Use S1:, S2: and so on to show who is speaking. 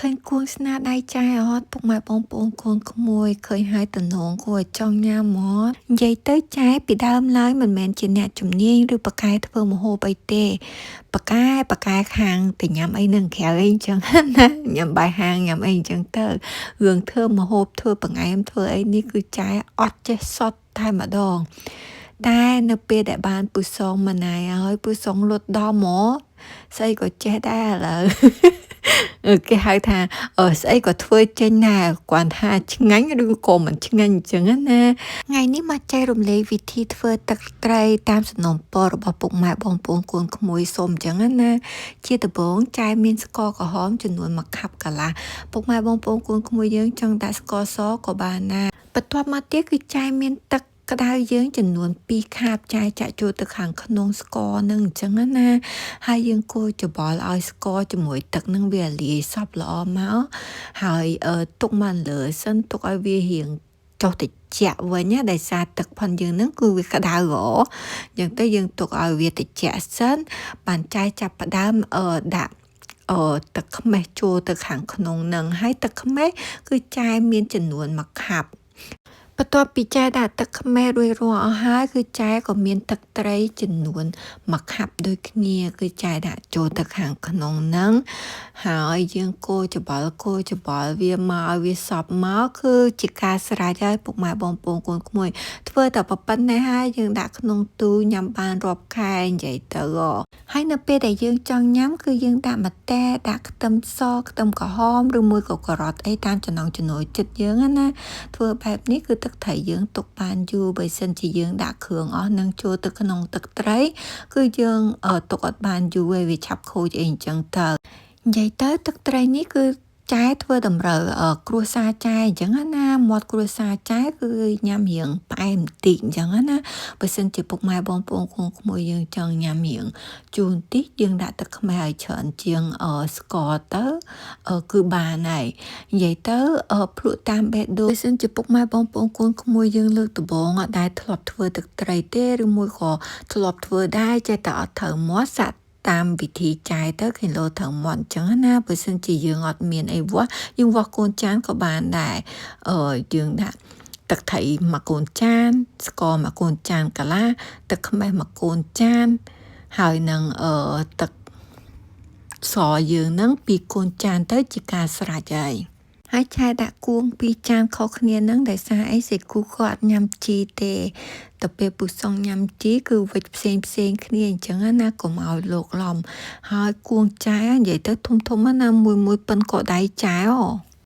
S1: ឃើញគួងស្នាដៃចែអត់ពុកម៉ែបងប្អូនកូនក្មួយឃើញហើយតំណងគួរឲ្យចង់ញ៉ាំអត់និយាយទៅចែពីដើមឡើយមិនមែនជាអ្នកជំនាញឬប៉ាកែធ្វើម្ហូបអីទេប៉ាកែប៉ាកែខាងទៅញ៉ាំអីនឹងក្រៅអីអញ្ចឹងណាញ៉ាំបាយហាងញ៉ាំអីអញ្ចឹងទៅរឿងធ្វើម្ហូបធ្វើបង្អែមធ្វើអីនេះគឺចែអត់ចេះសតតែម្ដងតែនៅពេលដែលបានពូសងម៉ណៃហើយពូសងលត់ដល់មកស្អីក៏ចេះដែរឥឡូវ គេហៅថាស្អីក៏ធ្វើចេញដែរគ្រាន់ថាឆ្ងាញ់ឬក៏មិនឆ្ងាញ់អញ្ចឹងណាថ្ងៃនេះមកចែករំលែកវិធីធ្វើទឹកត្រីតាមសំណូមពររបស់ពុកម៉ែបងប្អូនកូនក្មួយសូមអញ្ចឹងណាជាដំបូងចែមានស្ករក្រហមចំនួន1ខាប់កន្លះពុកម៉ែបងប្អូនកូនក្មួយយើងចង់ដាក់ស្ករសក៏បានដែរបន្ទាប់មកទៀតគឺចែមានទឹកក្តៅយើងចំនួន2ខាបចែចាក់ចូលទៅខាងក្នុងស្ករនឹងអញ្ចឹងណាហើយយើងកូរច្របល់ឲ្យស្ករជាមួយទឹកនឹងវាលាយសព្វល្អមកហើយទុកមកលើសិនទុកឲ្យវារៀងចុះតិចវិញណាដោយសារទឹកផុនយើងនឹងគឺវាក្តៅហ៎អញ្ចឹងទៅយើងទុកឲ្យវាតិចសិនបានចែចាប់ផ្ដើមដាក់អឺទឹកខ្មេះចូលទៅខាងក្នុងនឹងហើយទឹកខ្មេះគឺចែមានចំនួន1ខាប់បន្ទាប់ពីចែដាក់ទឹកខ្មេះរួចរាល់អស់ហើយគឺចែក៏មានទឹកត្រីចំនួន1ខាប់ដូចគ្នាគឺចែដាក់ចូលទៅខាងក្នុងនឹងហើយយើងកូរច្របល់កូរច្របល់វាមកឲ្យវាសព្វមកគឺជាការស្រេចហើយពុកម៉ែបងប្អូនកូនក្មួយធ្វើតែប៉ុណ្ណេះហើយយើងដាក់ក្នុងទូញ៉ាំបានរាប់ខែនិយាយទៅហើយនៅពេលដែលយើងចង់ញ៉ាំគឺយើងដាក់ម្ទេសដាក់ខ្ទឹមសខ្ទឹមក្រហមឬមួយក៏ការ៉ុតអីតាមចំណង់ចំណូលចិត្តយើងណាធ្វើបែបនេះគឺទឹកត្រីយើងទុកបានយូរបើសិនជាយើងដាក់គ្រឿងអស់នឹងចូលទៅក្នុងទឹកត្រី គឺយើងទុកអត់បានយូរឯងវាឆាប់ខូចអីអញ្ចឹងទៅនិយាយទៅទឹកត្រីនេះគឺចែធ្វើតម្រូវគ្រួសារចែអញ្ចឹងណាមាត់គ្រួសារចែគឺញ៉ាំរៀងផ្អែមបន្តិចអញ្ចឹងណាបើសិនជាពុកម៉ែបងប្អូនកូនក្មួយយើងចង់ញ៉ាំរៀងជូរបន្តិចយើងដាក់ទឹកខ្មេះឲ្យច្រើនជាងស្ករទៅគឺបានហើយនិយាយទៅភ្លក់តាមបេះដូងបើសិនជាពុកម៉ែបងប្អូនកូនក្មួយយើងលើកដំបូងអត់ដែលធ្លាប់ធ្វើទឹកត្រីទេឬមួយក៏ធ្លាប់ធ្វើដែរចេះតែអត់ត្រូវមាត់សាក់តាមវិធីចែទៅគីឡូត្រូវមាត់អញ្ចឹងណាបើសិនជាយើងអត់មានអីវាស់យើងវាស់កូនចានក៏បានដែរអឺយើងដាក់ទឹកត្រីមួយកូនចានស្ករមួយកូនចានកន្លះទឹកខ្មេះមួយកូនចានហើយនឹងអឺទឹកសយើងនឹងពីរកូនចានទៅជាការស្រេចហើយហើយឆែដាក់គួងពីរចានខុសគ្នានឹងដោយសារអីសេគូក៏អត់ញ៉ាំជីទេទៅពេលពូសុងញ៉ាំជីគឺវិចផ្សេងផ្សេងគ្នាអញ្ចឹងណាកុំឲ្យលោកឡំហើយគួងចែនិយាយទៅធំធំណាមួយមួយប៉ិនកដៃចែអូ